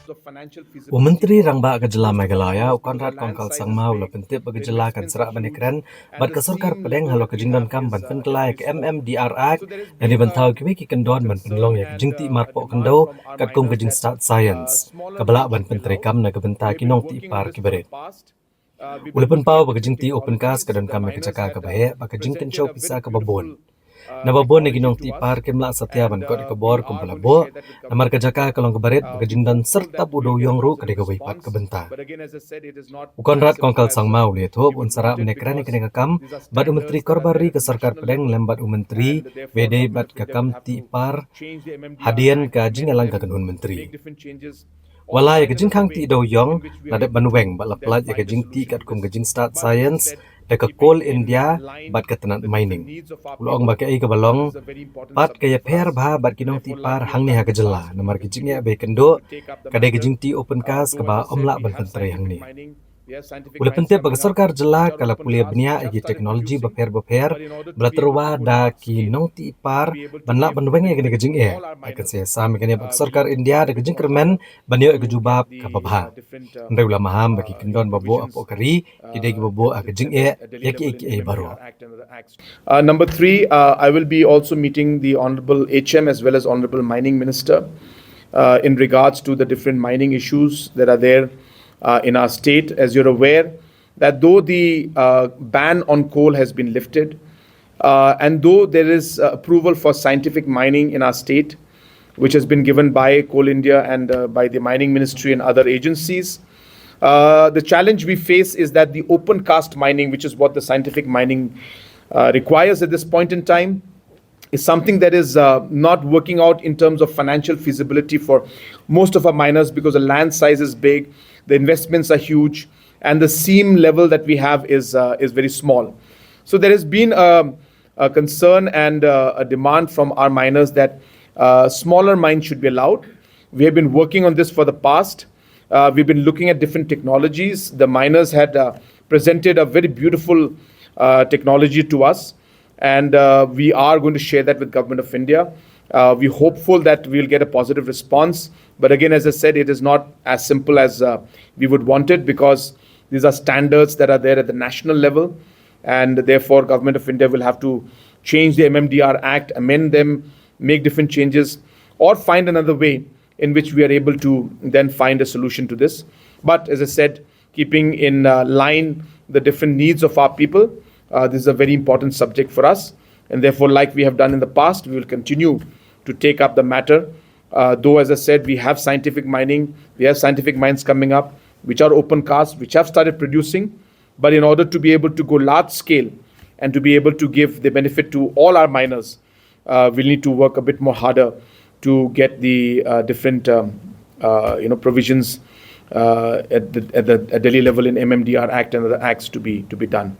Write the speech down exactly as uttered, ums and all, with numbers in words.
U Myntri Rangbah ka jylla Meghalaya, u Conrad Kongkal Sangma, u la pyntip ba ka jylla kan sarah ban ïakren bad ka sorkar pdeng halor ka jingdonkam ban pynkylla ïa ka M M D R Act, lane ban thaw kiwei ki kyndon ban pynlong ïa ka jingtih marpoh khyndew katkum ka jingstad science, kaba lah ban pyntreikam na ka bynta ki nongtih par kiba rit. U la pynpaw ba ka jingtih open cast ka donkam ïa ka jaka kaba heh bad ka jingkynshew pisa kaba bun. Naba bun na ki nongtih par kim lah satia ban kot ïa ka bor kumba la buh, namar ka jaka ka long kaba rit bad ka jingdon syrtap u dewïong ruh ka dei kawei pat ka bynta. U Conrad Kongkal Sangma u la ïathuh ba un sarah ban ïakren ïa kane ka kam bad u Myntri Karobar Ri ka sorkar pdeng lem bad u Myntri, ba dei bad ka kam tih par hadien ka jingïalang ka kynhun myntri. Wat la ïa ka jingkhang tih dewïong la dep ban weng bad la pyllait ïa ka jingtih katkum ka jingstad science da ka Coal India bad ka tnat mining. U la ong ba kaei kaba long pat ka ïapher bha bad ki nongtih par hangne ha ka jylla, namar ki jingeh ba ïakynduh ka dei ka jingtih open cast kaba ym lah ban pyntrei hangne. U la pyntip ba ka sorkar jylla ka la pule bniah ïa ki technology bapher bapher ba la tyrwa da ki nongtih par ban lah ban weng ïa kane ka jingeh. Bad kan sa ïasam ïa kane bad ka sorkar India da ka jingkyrmen ban ïoh ïa ka jubab kaba bha. Hynrei u la maham ba ki kyndon ba buh hapoh ka ri ki dei kiba buh ha ka jingeh ïa kiei kiei baroh. Uh, number three, uh, I will be also meeting the Honorable H M as well as Honorable Mining Minister uh, in regards to the different mining issues that are there uh, in our state. As you're aware, that though the uh, ban on coal has been lifted, uh, and though there is uh, approval for scientific mining in our state, which has been given by Coal India and uh, by the Mining Ministry and other agencies, uh, the challenge we face is that the open cast mining, which is what the scientific mining uh, requires at this point in time, is something that is uh, not working out in terms of financial feasibility for most of our miners because the land size is big, the investments are huge, and the seam level that we have is uh, is very small. So there has been a, a concern and uh, a demand from our miners that uh, smaller mines should be allowed. We have been working on this for the past. Uh, we've been looking at different technologies. The miners had uh, presented a very beautiful uh, technology to us, and uh, we are going to share that with Government of India. Uh, we're hopeful that we'll get a positive response. But again, as I said, it is not as simple as uh, we would want it because these are standards that are there at the national level, and therefore Government of India will have to change the M M D R Act, amend them, make different changes, or find another way in which we are able to then find a solution to this. But as I said, keeping in uh, line the different needs of our people, uh, this is a very important subject for us. And therefore, like we have done in the past, we will continue to take up the matter. Uh, though, as I said, we have scientific mining, we have scientific mines coming up, which are open cast, which have started producing. But in order to be able to go large scale and to be able to give the benefit to all our miners, uh, we'll need to work a bit more harder to get the uh, different um, uh, you know provisions uh, at the at the at Delhi level in M M D R Act and other acts to be to be done.